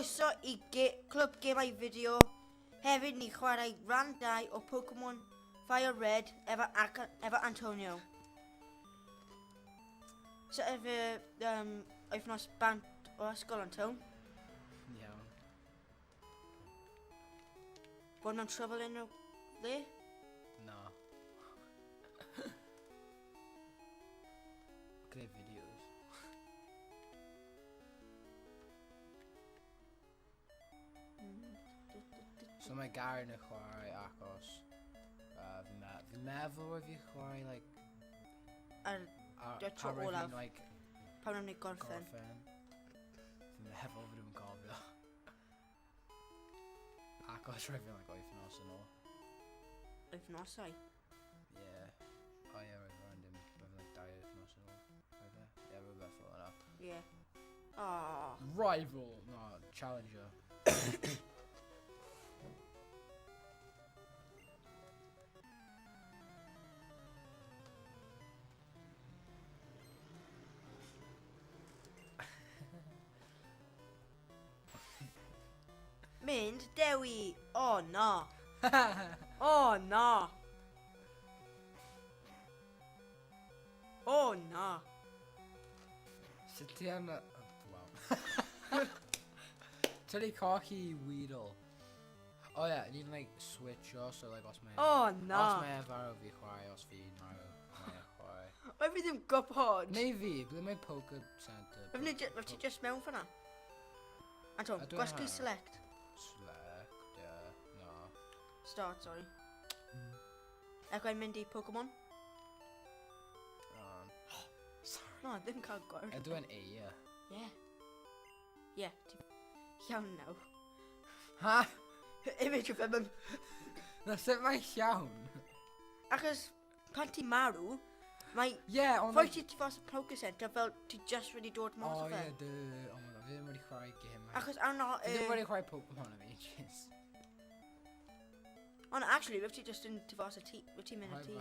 Croeso i ge Clwb Gemau Fideo. Hefyd ni chwarae rhan 2 o Pokemon Fire Red efo, efo Antonio. So efo um, wythnos bant o ysgol, Anton. Iawn. Bod mewn trouble unrhyw le? Na. Gwneud fideos. So mae Gary yn y chwarae achos uh, fi'n me fi meddwl roedd fi chwarae like ar ar, tro olaf like, pan o'n i gorffen. Gorffen. Fi'n meddwl fi ddim yn cofio. Achos roedd fi'n like wythnos yn ôl. Wythnosau? Yeah. O ie, roedd fi'n dim, roedd fi'n like dau wythnos yn ôl. Roedd e? Ie, rhywbeth fel yna. Ie. Oh. Rival! No, challenger. Mynd, Dewi! O, oh, na! O, oh, na! O, oh, na! Sut ti am... Wel. Tynnu cochi Weedle. O oh, ie, yeah, ni'n like switcho, so like os mae... O, oh, na! Os mae e farw fi chwarae, os fi marw, mae e chwarae. Mae fi ddim gwybod! Neu fi, ble mae Poker Center? Mae ti just mewn fyna? Anton, gwasgu select. Select, yeah, no. Start, sorry. Mm. Ac mae'n mynd i Pokemon. Sorry. No, ddim cael gwrdd. Ydw i'n A, ie. Yeah. Yeah, ti... Iawn nawr. Ha? Image of him. Na, sut mae llawn? Achos pan ti'n marw, mae... Yeah, ond... Rhoi ti fas y Poké Center fel ti just wedi dod mas o o fe. Oh, yeah, duh. Oh my god, fi ddim wedi chwarae gêm. Achos arno... Fi ddim wedi chwarae Pokemon am ages. Ond actually, rwyf ti just yn tu fas y tŷ, rwyf ti'n mynd y tŷ.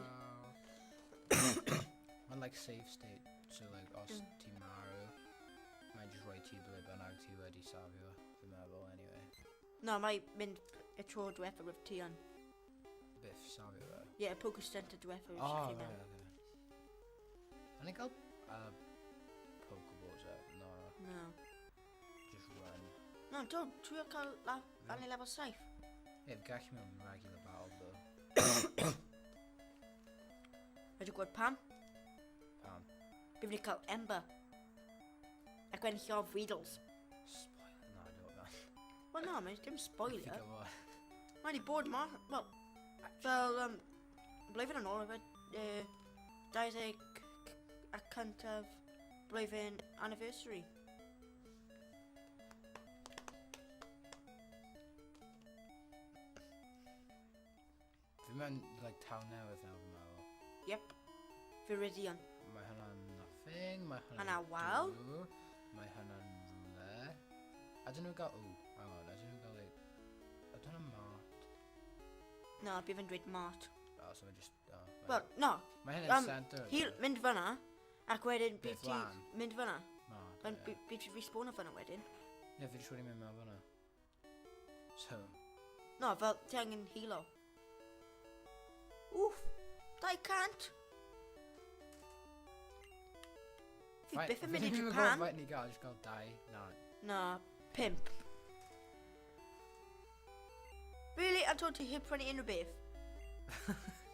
Mae'n like save state, so like os mm. ti'n marw, mae'n just rhoi ti ble bynnag ti wedi safio, fi'n meddwl, anyway. No, mae'n mynd y tro diwethaf rwyf ti yn. Biff safio fe? Ie, yeah, Poké Center diwethaf rwyf oh, ti mewn. Okay. O'n i'n cael Pokeballs e? No. No. Just run. No, do, trio cael la, lan i level 7. Ie, yeah, gallu mewn regular battle, though. Wedi gweld pam? Pam? Bydd wedi cael Ember. Ac wedyn llof Weedles. Spoiler, na, don't know. Wel na, mae'n dim spoiler. Mae wedi bod ma, wel, fel, um, blwyddyn yn ôl, efo, uh, 20 a cyntaf blwyddyn anniversary. Fi mewn, like, town newydd nawr, fi'n meddwl. Yep. Viridian. Mae hwnna'n nothing, mae hwnna'n... Hwnna wal. Mae hwnna'n rhywle. A dyn nhw'n gael... Oh, hang on, a dyn nhw'n gael, like... A dyn nhw'n mart. No, bydd yn dweud mart. Oh, so mae just... Oh, Wel, no. Mae hynny'n um, center. Heal, mynd fyna, ac wedyn bydd ti... Mynd fyna. Mart, ie. Bydd ti respawn o fyna wedyn. Ie, fi jyst wedi mynd mewn fyna. So... No, fel ti angen healo. Wff, 200! Fi byth yn mynd i Japan. Faint ni gael, jyst gael 2, na. Na, 5. Really, Anton, ti heb prynu unrhyw beth?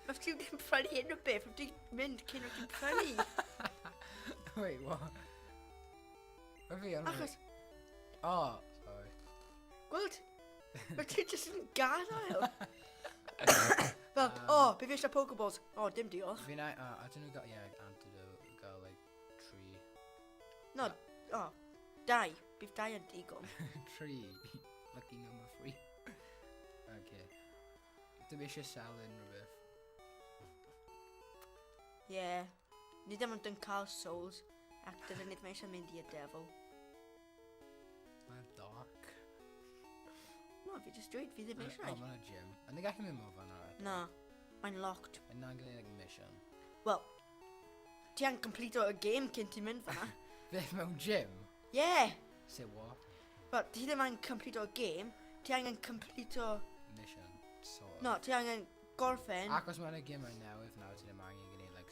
Mae ti ddim prynu unrhyw beth, mae ti'n mynd cyn o ti'n prynu. Wait, what? Fi yn... Achos... Oh, sorry. Gweld, mae ti jyst yn gadael. Fel, o, oh, be fi eisiau Pokeballs? O, oh, dim diolch. Fi'n... Uh, I don't know, got, yeah, antidote, gael, like, tri. No, o, oh, dau. Bydd dau yn digon. Tri. Lucky number three. Okay. Dim eisiau sel unrhyw beth. Yeah. Ni ddim ond yn cael souls, ac dydyn ni ddim eisiau mynd i'r devil. Mae'n dark. No, fi just dweud, fi ddim eisiau. O, mae'n gym. A ni gallu mynd mor fan arall. Na, mae'n locked. Mae'n na'n gwneud like, mission. Wel, ti angen complete o'r game cyn ti'n mynd fanna. Beth mewn gym? Yeah! Say what? Fel, ti ddim angen complete o'r game, ti angen complete o... Mission, sort of. No, ti angen gorffen. Ac os mae'n y gemau newydd nawr, ti ddim angen gwneud, like,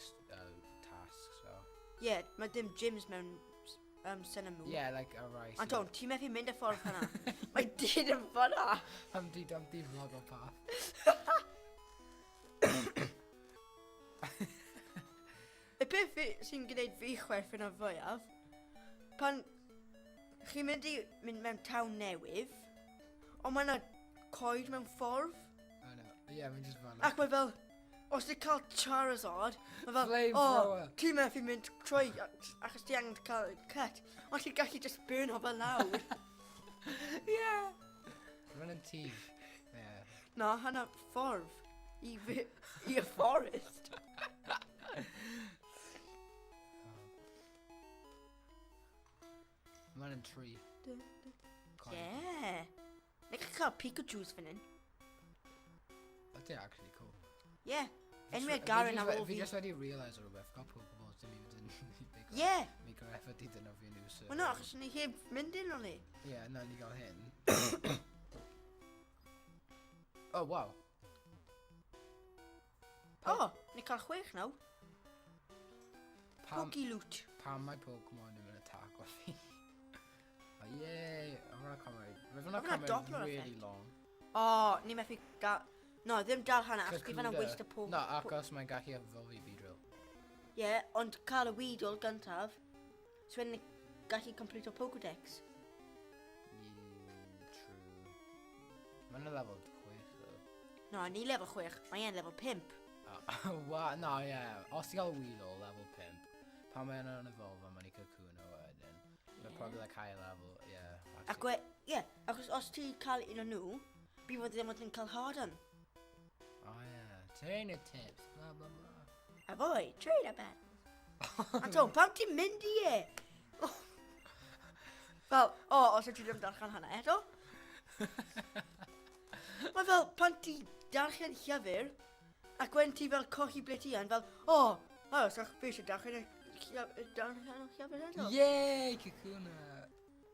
tasks, so... Ie, yeah, mae dim gyms mewn Sun and Moon. Yeah, like, a rai sydd... Anton, ti'n methu mynd y ffordd hwnna. Mae dyn yn fyna. Humpty Dumpty vlog o path. Y peth sy'n gwneud fi chwerthin y fwyaf, pan chi'n mynd i mynd mewn town newydd, ond mae yna coed mewn ffordd. I know. Yeah, mae'n just fan. Ac mae fel, os ti'n cael Charizard, mae fel, Flamethrower. oh, ti'n methu mynd trwy, achos ti angen cael cut. Ond ti'n gallu just burn o fel lawr. Yeah. Mae'n yn tîf. Yeah. Na, hynna ffordd i, i y forest. Mae'n yn tree. Yeah. Neu gallu cael Pikachu's fan hyn. That's actually cool. Yeah. Enwau Garen ar ôl fi. fi. Fi just wedi realise o rhywbeth, gael Pokeballs dim even yn Yeah. Mi gael effort i dynofio nhw. So... Wel no, achos ni heb mynd yn o'n ni. Yeah, na, ni gael hyn. Oh, wow. Oh, ni cael 6 nawr. Pam, Poke-loot. pam mae Pokemon ddim yn attack o fi? Oh, yay! I'm gonna cymryd... Mae hwnna Mae hwnna cymryd Doppler really effect. long. Oh, ni methu gael... No, ddim dal hwnna, achos bydd hwnna'n waste o Na, achos mae'n gallu evolve Beedrill. Ie, yeah, ond cael y Weedle gyntaf, so wedyn ni gallu complete o Pokédex. Yeah, true. Mae'n level 6, though. No, ni level 6, mae e'n level 5. Oh, wa, no, yeah. Os ti'n gael Weedle, level 5, pan mae'n yn evolve, mae'n i Cocoon o wedyn. Mae'n probably like higher level, yeah. Ac we, ie, yeah, achos os ti'n cael un o nhw, bydd fod ddim yn cael Harden. Oh, yeah. Trainer tips, blah, blah, blah. Avoid trainer battle. Anton, pam ti'n mynd i e? Fel, o, oh, os wyt ti ddim darllen hwnna eto. Mae fel, pan ti darllen llyfr, ac wedyn ti fel colli ble ti yn, fel, o, oh, o, os ydych fi eisiau darllen y darllen y llyfr eto. Yay, Kakuna!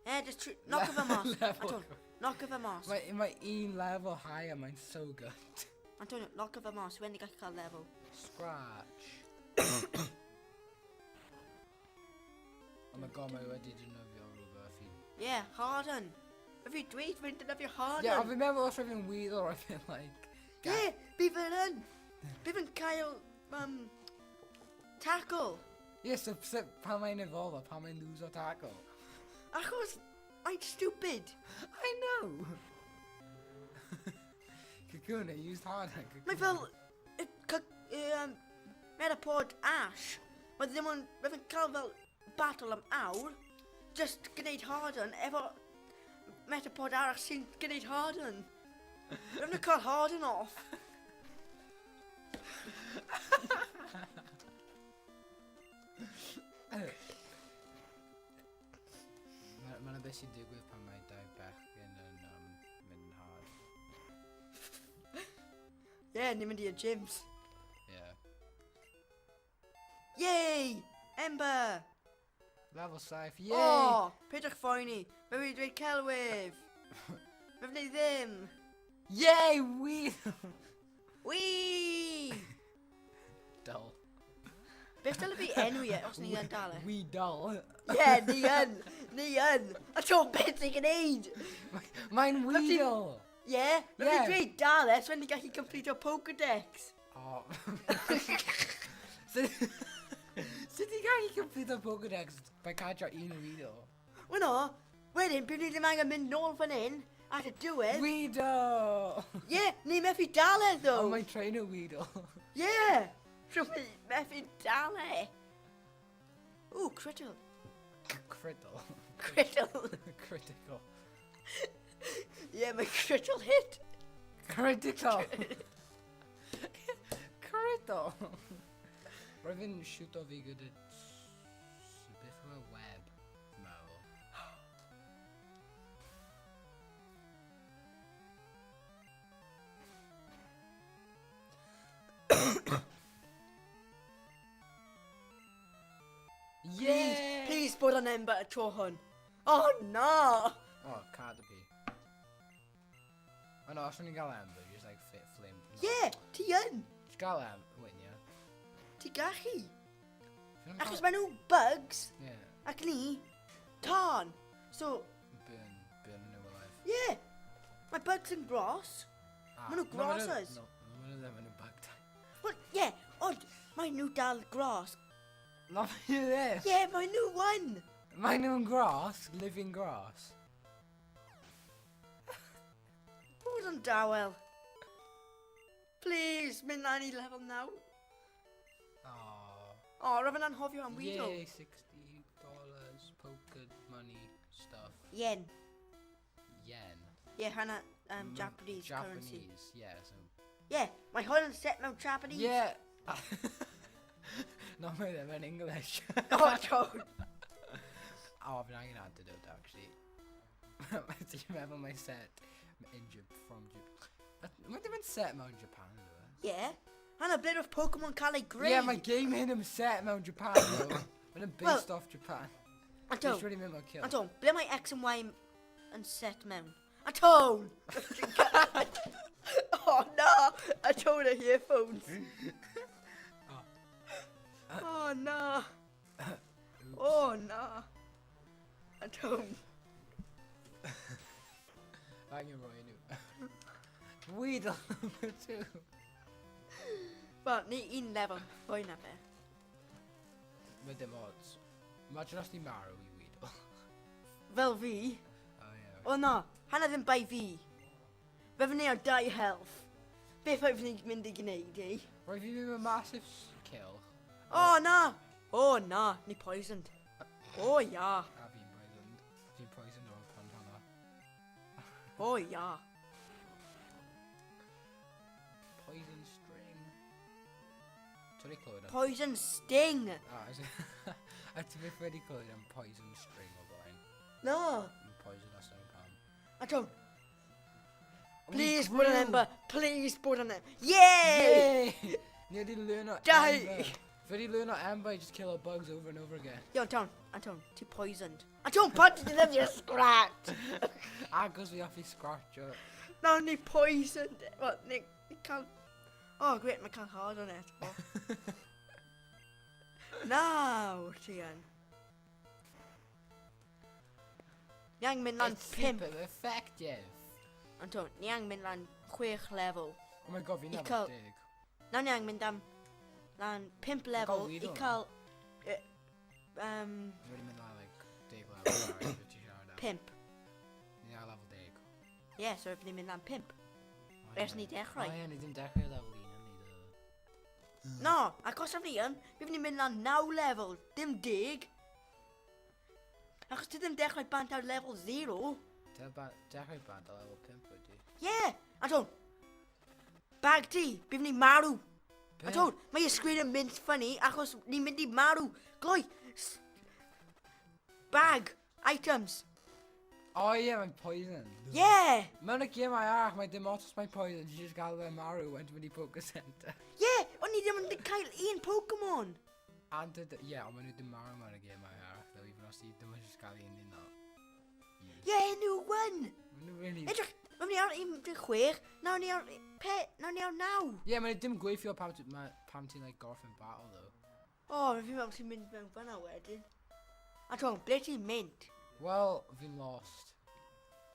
Eh, just knock fe mas. Level Anton, knock fe mas. Mae un level higher, mae'n so good. Antonio, knock fe mas, wedyn ni gallu cael level. Scratch. Oh my god, mae wedi defnyddio rhywbeth i... Yeah, Harden. Mae fi dweud mae'n defnyddio Harden. Yeah, ond fi'n meddwl os rhaid fi'n Weedle, rhaid fi'n like... Yeah, bydd fe'n yn. Bydd fe'n cael, tackle. Yeah, so pan mae'n evolve, pan mae'n lose o tackle? Achos, I'm stupid. I know! Kakuna used Harden. Kakuna. Mae fel, Metapod Ash. Mae ddim ond, mae fe'n cael fel battle am awr, just gwneud Harden efo Metapod arall sy'n gwneud Harden. Mae fe'n cael Harden off. Mae'n beth sy'n digwydd pan mae dau bechgyn yn mynd yn hard. Yeah, ni'n mynd i'r gyms. Yeah. Yay! Ember! Level 7, yay! Oh, peidiwch phoeni. Mae wedi dweud celwydd. Mae wedi ddim. Yay, Weedle! Wee! Dull. Beth dyle fi enwi e os ni yn dal e? Weedle. Ie, ni yn. Ni yn. A to, beth ti'n gwneud? Mae'n Weedle! Ie, mae Ie. fi dweud dal e, so ni'n gallu complete o Pokédex. Oh. Sut ti'n gallu complete o Pokédex by catch un Weedle? Wel no, wedyn, bydd ni ddim angen mynd nôl fan hyn at y diwedd. Weedle! Ie, ni methu dal e, ddo. Oh, mae'n trainer Weedle. Ie, so fi methu dal e. Ooh, critical. Critical. Critical. Critical. Ie, mae critical hit. Critical! Critical! Roedd fi'n shoot o fi gyda... Beth yw e web? Fi'n meddwl. Please, Yeah! please bod yn Ember y tro hwn. Oh, na! Oh, Oh no, os o'n i'n gael Ember, just like fit flame. No. Yeah, ti yn. Just gael Ember, wait, yeah. Ti gallu. Achos maen nhw bugs. Yeah. Ac ni, tân. So... Burn nhw alive. Yeah. Mae bugs yn gros. Ah, Maen nhw grosses. No, maen nhw ddim yn bug type. Well, yeah, ond maen nhw dal gros. Na, maen nhw ddim. Yeah, maen nhw yn. Maen nhw'n gros, living grass. Bod yn dawel. Please, mynd lan i level 9. Aww. O, oh, rwy'n anghofio am Weedle. Yay, $60 poker money stuff. Yen. Yen. Yeah, hwnna Japanese, currency. Japanese, yeah, so... Yeah, mae hwn yn set mewn Japanese. Yeah! No, mae ddim yn English. Oh, don't. Oh, fi'n angen antidote, actually. Ti'n meddwl mae set in from Japan. Mae ddim yn set mewn Japan, yw e? Yeah. Hwnna bit of Pokemon cael ei greu. Yeah, mae game hyn yn set mewn Japan, though. Mae'n based Well, off Japan. Anton, It's really mynd mewn kill. Anton, ble mae X and Y yn set mewn? Anton! Oh no! Anton y earphones. Oh. Oh no! Oh no! Anton. Angen rhoi nhw. Weedle number 2. Wel, ni un level fwy na fe. Mae dim odds. Imagine os ti marw i Weedle. Fel fi. Oh yeah. O na, hwnna ddim bai fi. Fe fyny ar 2 health. Beth oedd ni'n mynd i gwneud i? Roi fi ddim yn massive kill. O na! O na, ni poisoned. O ia. A fi'n poisoned. Fi'n poisoned o'r pond hwnna. O ia. Poison string. Ti wedi clywed am... Poison sting! Ah, is it? A ti byth wedi clywed am poison string o blaen? No. Yn poison os yna pam. Anton. Please bod yn Ember. Please bod yn Ember. Yay! Yay! Ni wedi learn o Dau. Ember. Fi wedi learn o Ember i just kill all bugs over and over again. Yo, Anton, Anton, ti poisoned. Anton, pan ti ddim scratch? Agos fi offi scratch o. Nawr ni poisoned. Well, ni cael... Oh, great, mae cael hard on it. Nawr, ti yn. Ni angen mynd lan It's 5. super effective. Anton, ni angen mynd lan 6 level. Oh my god, fi'n I level cael- 10. Nawr ni angen mynd am lan 5 level i Weedle na. cael... Fi wedi mynd lan like 10 level, sorry, fi ti siarad am. 5. Ni ar level 10. Ie, yeah, so ni'n mynd lan 5. Oh, Ers ie. ni dechrau. O ie, ni ddim dechrau level 1 yn ni do. No, ac os fi yn, fi fynd i mynd lan 9 level, dim 10. Achos ti ddim dechrau bant ar level 0. Dechrau bant ar level 5 wedi. Ie, yeah, Anton. Bag ti, fi fynd i marw. Be? Anton, mae y sgrin yn mynd funny achos ni'n mynd i marw. Gloi, bag, items. O ie, mae'n poison. Yeah, Mewn y gemau arall, mae dim ots os mae'n poison, ti'n just gael fe marw when ti'n mynd i Poké Center. yeah, ond ni ddim yn cael un Pokemon. And ie, ond maen nhw ddim marw mewn y gemau arall, though, even os ti ddim yn just gael un un o. Yeah, nhw won. Maen nhw really... Edrych, mae'n ni ar 16, nawr ni ar, nawr ni ar 9. Ie, maen nhw ddim gweithio pam ti'n like, gorffen battle, though. O, oh, fi'n meddwl ti'n mynd mewn fan'na wedyn. Anton, ble ti'n mynd? Wel, fi'n lost.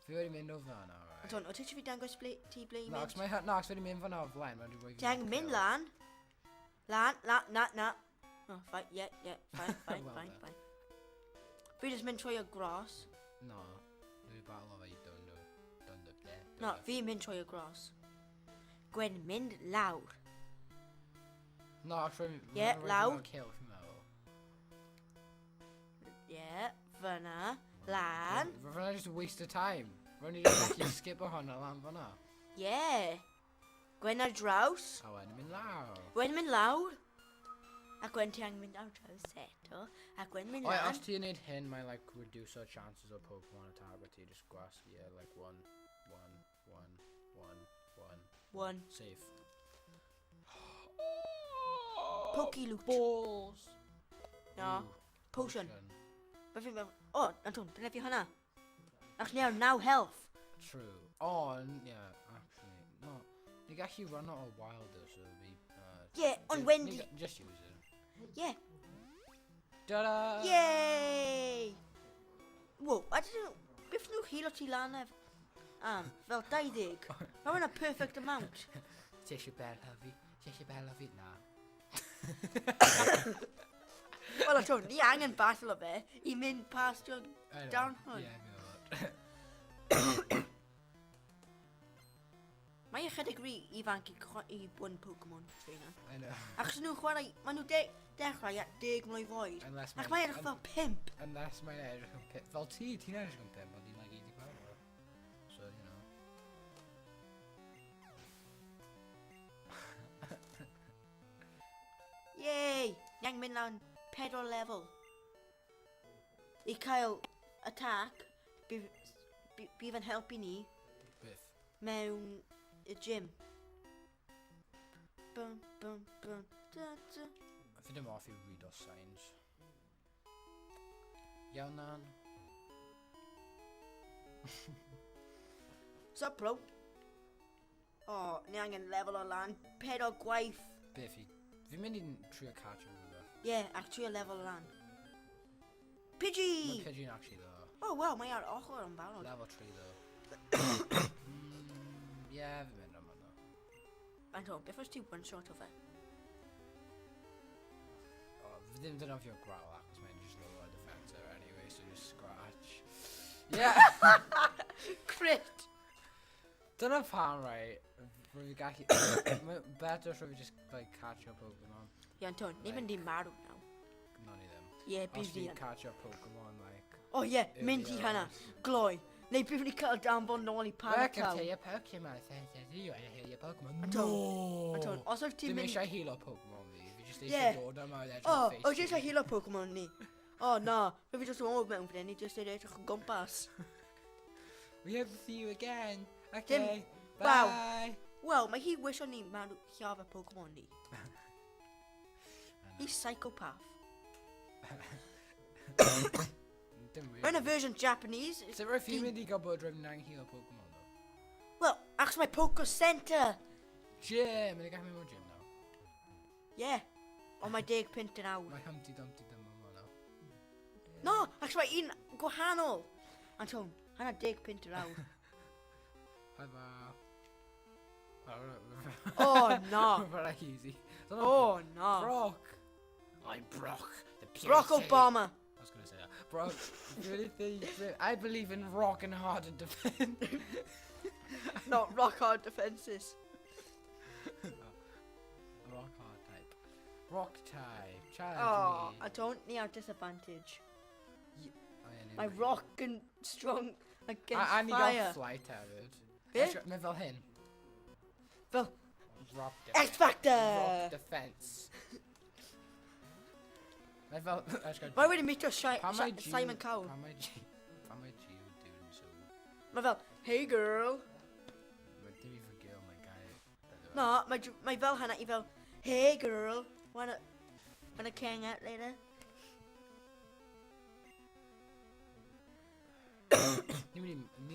Fi wedi mynd o fan'na, right? Anton, o ti eisiau fi dangos ble ti ble i Na, mynd? achos mae, na, achos wedi mynd fan'na o flaen, mae'n rhoi fi Ti angen mynd lan. Lan, lan, na, na. Oh, fine, yeah, fine, fine, Well fine, done. fine. Fi jyst mynd trwy y gras. No, dwi battle o fe i done do. Done do, ble. No, fi'n mynd trwy y gras. Gwen mynd lawr. No, achos rhoi... Ie, lawr. Kill, fi'n meddwl. Yeah, fyna. Lan. Fyna just a waste of time. Rwy'n i just gallu skip o hwnna lan fyna. Yeah. Gwen ar draws. A wedyn mynd lawr. Gwen mynd lawr. A Gwen ti angen mynd ar draws eto. A Gwen mynd O, ie, lan. os ti'n neud hyn, mae'n like reduce our chances o Pokemon attack but ti just gwasgu, yeah, like 1, 1, 1, 1, 1. One. Safe. Poke loot. Balls! No. Ooh, Potion. Fe fi'n meddwl... O, Anton, dyna fi hwnna. Ach ni ar 9 health. True. On, yeah, actually. Ni gallu run o wilder, so fi... Yeah, ond Wendy... Just use it. Yeah. Ta-da! Yay! Wow, I didn't... Beth nhw hilo ti lan ef? Am, fel 20. Mae hwnna perfect amount. Ti eisiau bel hyfu? Ti eisiau bel hyfu? Na. Wel, ato, ni angen battle o fe i mynd past your down hwn. Yeah, fi'n Mae ychydig rhy ifanc i, i bod yn Pokemon trainer. I know. Achos nhw'n chwarae, maen nhw de dechrau at 10 mlwydd oed. Unless Ac mae'n edrych fel 5. Unless mae'n edrych yn 5. Fel ti, ti'n edrych yn 5, ond ti'n like 84. So, you know. Yay! Ni angen mynd lan 4 level. I cael attack, bydd, bydd yn helpu ni. Beth? Mewn y gym. Bum, bum, bum, da, da. Fi ddim off i read o signs. Iawn nan. Sup, bro? O, oh, ni angen level o lan. Pedol gwaith. Beth i... Fi'n mynd i'n trio catch o rhywbeth. Ie, yeah, ac trio level o lan. Pidgey! Mae Pidgey'n actually ddo. Oh, wow, mae ar ochr yn barod. Level 3 ddo. yeah, fi'n mynd am hwnna. Anton, beth os ti one shot o fe? Oh, fi ddim defnyddio growl achos mae'n just lower defense anyway, so just scratch. Yeah! Crit! Dyna pam, right, rwy'n gallu... Mae'n better os rwy'n just, like, catch up Pokemon. Ie, Anton, ni'n mynd i marw nawr. No, ni ddim. Ie, Os bydd fi fi'n yn. catch up Pokemon, like... O ie, mynd i hynna. Gloi. Neu bydd ni cael danfon nôl i Welcome Panatown. to your Pokemon, you wanna heal your Pokemon. Anton, No! Anton, os wyt ti'n Dim mynd... eisiau heal o Pokemon fi, fi just Ie. eisiau dod yma i edrych O, ar o, face ti eisiau heal o Pokemon ni? O, na. Fe fi just yn ôl mewn fan hyn, ni just yn edrych o gwmpas. We hope to see you again. Okay, Dim- Waw. bye. Wel, mae hi wisio ni marw lladd y Pokemon ni. He's psychopath. Dim Mae'n y really. version Japanese. Sut rwy'n fi'n mynd i gael bod rwy'n angen heal Pokemon though? Wel, achos mae Poke Center. Gym! Mae'n gallu mynd mewn gym now. Yeah. Ond mae 10 pint yn awr. Mae Humpty Dumpty ddim yma now. No, achos mae un gwahanol. Anton, hynna 10 pint yr awr. Hi fa. Oh, na. Very easy. Oh, na. Brock! I'm Brock, the pure Brock saint. Obama. I was going to say that. Brock, I believe in rock and hard and defend. Not rock hard defences. Rock hard type. Rock type. Challenge Oh, me. I don't need our disadvantage. Oh, yeah, My rock and strong against A, a ni gael fire. flight hefyd. Be? Mae fel hyn. Fel Rock X defense. Factor! Rock defense. Mae fel... Mae wedi meetio Pam mae Geo- Simon Cowell. Pam mae Geo... Pam mae Geodude yn so... Mae fel, hey girl. Mae dim i fy girl, mae guy. No, mae, mae fel hynna i fel, hey girl, wanna hang out later? Ni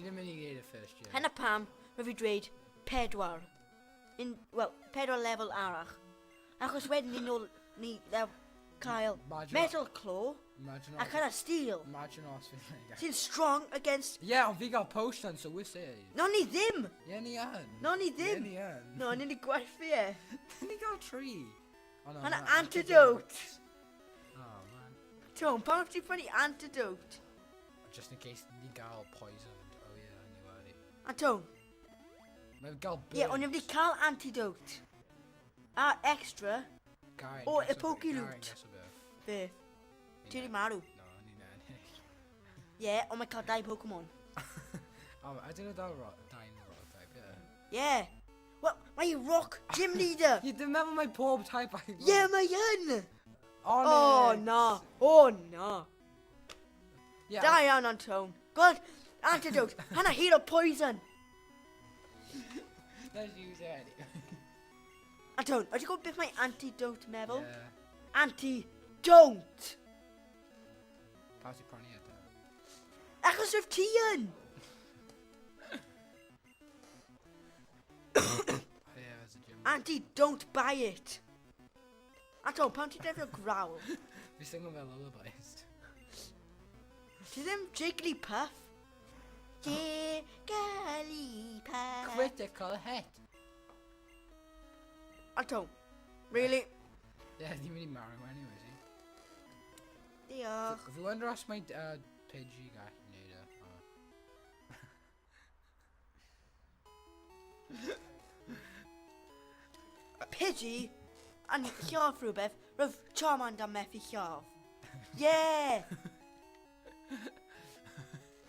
ddim mynd i gneud y first year. Hynna pam, mae fi dweud pedwar. In, well, pedwar lefel arall. Achos wedyn ni nôl, ni lef, cael Imagine- Metal Claw Imagine a cael Steel. Imagine os fi'n like... Sy'n strong against... Yeah, ond fi gael potion, so we're safe. No, ni ddim! Yeah, ni yn. No, ni Yeah, ddim! ni yn. No, ni wedi gwerthu e. Ni gael tri. Oh, no, Hynna na, antidote! Oh, man. Tom, pam ti prynu antidote? Just in case ni gael poisoned. Oh yeah, ni wedi. Anton, Mae'n gael ie, yeah, ond ni wedi cael antidote. A extra, Garen, O, y guess o beth, Poke Garen, Loot. guess o beth. beth, Ni'n ti wedi marw. No, ni'n ennill. Ie, yeah, ond mae cael dau Pokemon. Oh, I don't know that rock, dino rock type, yeah. Ie. Yeah. Wel, mae rock gym leader. Ie, dwi'n meddwl mae pob type I... Ie, yeah, mae yn! On Oh, it. na. Oh, na. Yeah, Da iawn, Anton. Gweld, antidote. Hynna hero poison. Let's use it anyway. Anton, ydy gwybod beth mae antidote meddwl? Yeah. Anti-don't. Pawb ti prynu e te? Achos roedd ti yn. Ie. Andy, don't buy it! Ato, pam ti'n defnyddio growl? Fi sy'n gwybod fel lullabies. Ti ddim Jigglypuff? Jigglypuff. Critical hit! Ato, really? Yeah, ni'n mynd i marw anyway, see? Diolch. Fi wonder os mae Pidgey gallu gwneud e. Oh. Pidgey yn lladd rhywbeth, roedd Charmander methu lladd. Yeah!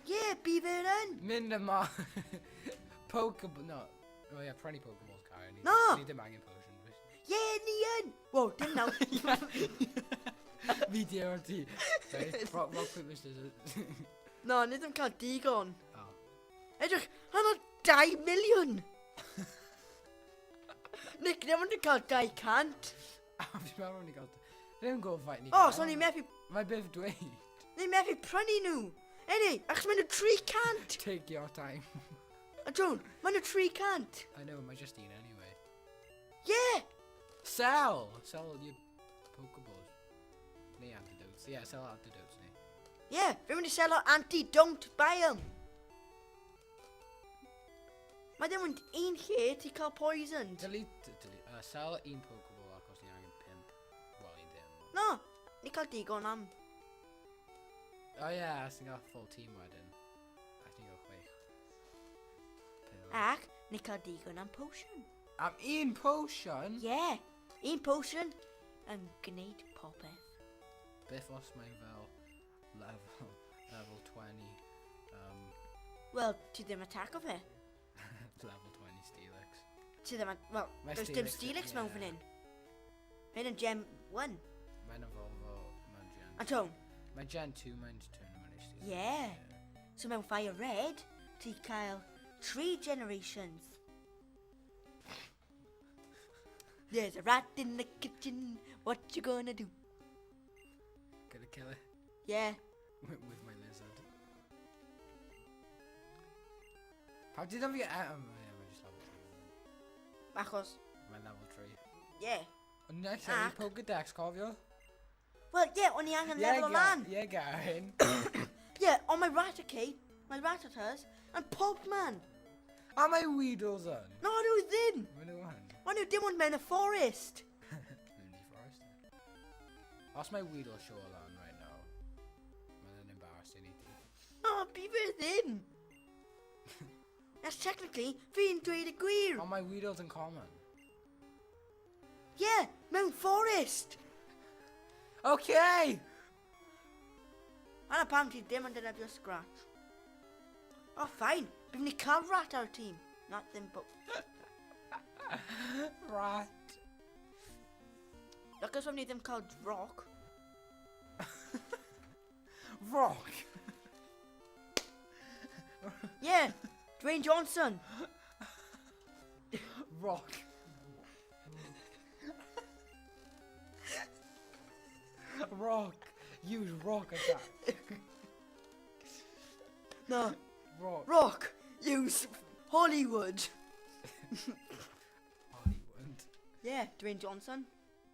Yeah, bydd yn! Mynd yma! Pokeball, no. Oh yeah, prynu Pokeballs, Karen. Na! Ni ddim angen potion. Yeah, ni yn! Wel, dim nawr. Fi di o'r ti. Rock, rock, paper, scissors. Na, ni ddim cael digon. Oh. Edrych, hanner 2 miliwn! Nick, ddim ond yn cael 200. Fi'n meddwl ni gael... Fi ddim yn gwybod faint ni O, so ni'n methu... Mae beth dweud. Ni'n methu prynu nhw. Eni, achos maen nhw 300. Take your time. A Joan, maen nhw 300. I know, mae just un anyway. Yeah! Sell! Sell your Pokeballs. Neu antidotes. Yeah, sell antidotes ni. Yeah, fi'n mynd i sell o anti-don't buy 'em. Mae ddim ond un lle ti cael poisoned. Delete, delete, sell un Pokeball achos ni angen 5. Wel, ni ddim. No, ni cael digon am. Oh yeah, as ni'n cael full team wedyn. A ti'n cael 6. Pum. Ac ni cael digon am potion. Am un potion? Yeah, un potion yn gwneud popeth. Beth os mae'n fel level 20, Wel, ti ddim attack o fe. Level 20 Steelix. Ti ddim, wel, Mae does dim Steelix, Steelix mewn fan ie. hyn. Hyn yn Gen 1. Mae'n evolvo mewn Gen. A Tone, Mae Gen 2 mae'n turn mewn i Steelix. Yeah. So mewn Fire Red, ti cael 3 generations. There's a rat in the kitchen, what you gonna do? Gonna kill it Yeah. with my lizard. Pam ti ddim fi... Yeah, mae just level 3. Achos, Mae level 3. yeah. Ond next time, Ac- Pokédex, cofio? Well, yeah, o'n i angen level o lan. Yeah, Garen. Yeah, ond mae Raticate, mae Rattatas, and pob man. A mae Weedles yn. No, nhw ddim. Mae nhw yn. Mae nhw dim ond mewn y forest. Mynd i forest. Os mae Weedle show lan right now, mae'n embarrassing i ti. No, bi fe ddim. That's technically, fi'n dweud y gwir. Ond mae Weedles yn common. Yeah, mewn forest. Okay! Anna pam ti ddim yn defnyddio Scratch. Oh, fine. Bydd ni cael rat ar y tîm. Not ddim bo... Rat. Lwcus ni ddim cael rock. Rock. Yeah, Dwayne Johnson. Rock. Rock. Use rock attack. No, Rock. Rock. Use Hollywood. Hollywood. Yeah, Dwayne Johnson.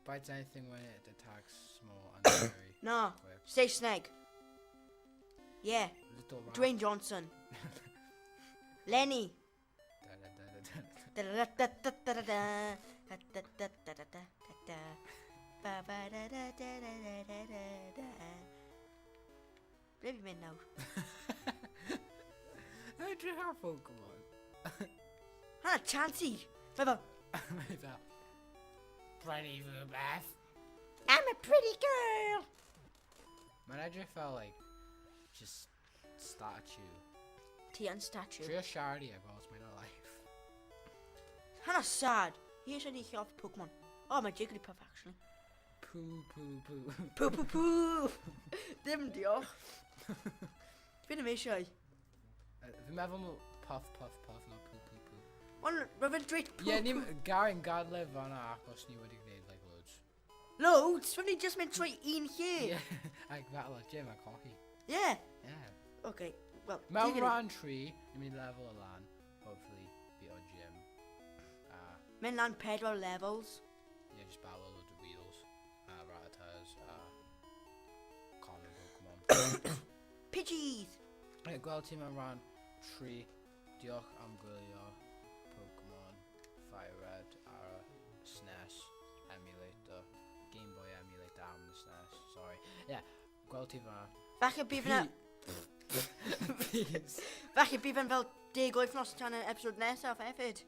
Bites anything when it attacks small and very No, quick. say snake. Yeah, Little rat. Dwayne Johnson. Lenny. Da, da, da, da, da. Da da da da da da da da da da da da da da. Ba ba da da da da da da da da. Ble fi'n mynd nawr? Edrych ar Pokemon. Hana, Chansey! Mae fel, Mae fel... Pretty rhywbeth. I'm a pretty girl! Mae'n edrych fel, like, just statue. Ti yn statue. Trio siarad i efo os mae'n alive. Hana sad. Hi eisiau ni lladd Pokemon. Oh, mae Jigglypuff, actually. Poo, poo, poo. Poo, poo, poo! Ddim diolch. Fi ddim eisiau. Fi'n meddwl nhw puff, puff, puff, not poo, poo, poo. Ond mae fe'n dweud poo, Ie, yeah, ni... poo. Garen gadle fan'na achos ni wedi gwneud, like, loads. Loads? Fe ni just mynd trwy un lle. Ie, ac fel y gym a cochi. Yeah. Yeah. Okay, well, Mewn ti gonna- rhan 3, ni'n mynd i level o lan. Hopefully, beat o gym. A Mynd lan pedwar levels. Yeah, just battle loads of Weedles, a Rattatas, a common Pokemon. Pidgeys! Right, gweld ti mewn rhan 3. Diolch am gwylio Pokemon Fire Red ar y SNES emulator. Game Boy emulator am y SNES, sorry. Yeah, gweld ti fan'na. Falle bydd yna... Peace. Falle bydd yn fel 10 wythnos tan y episode nesaf hefyd.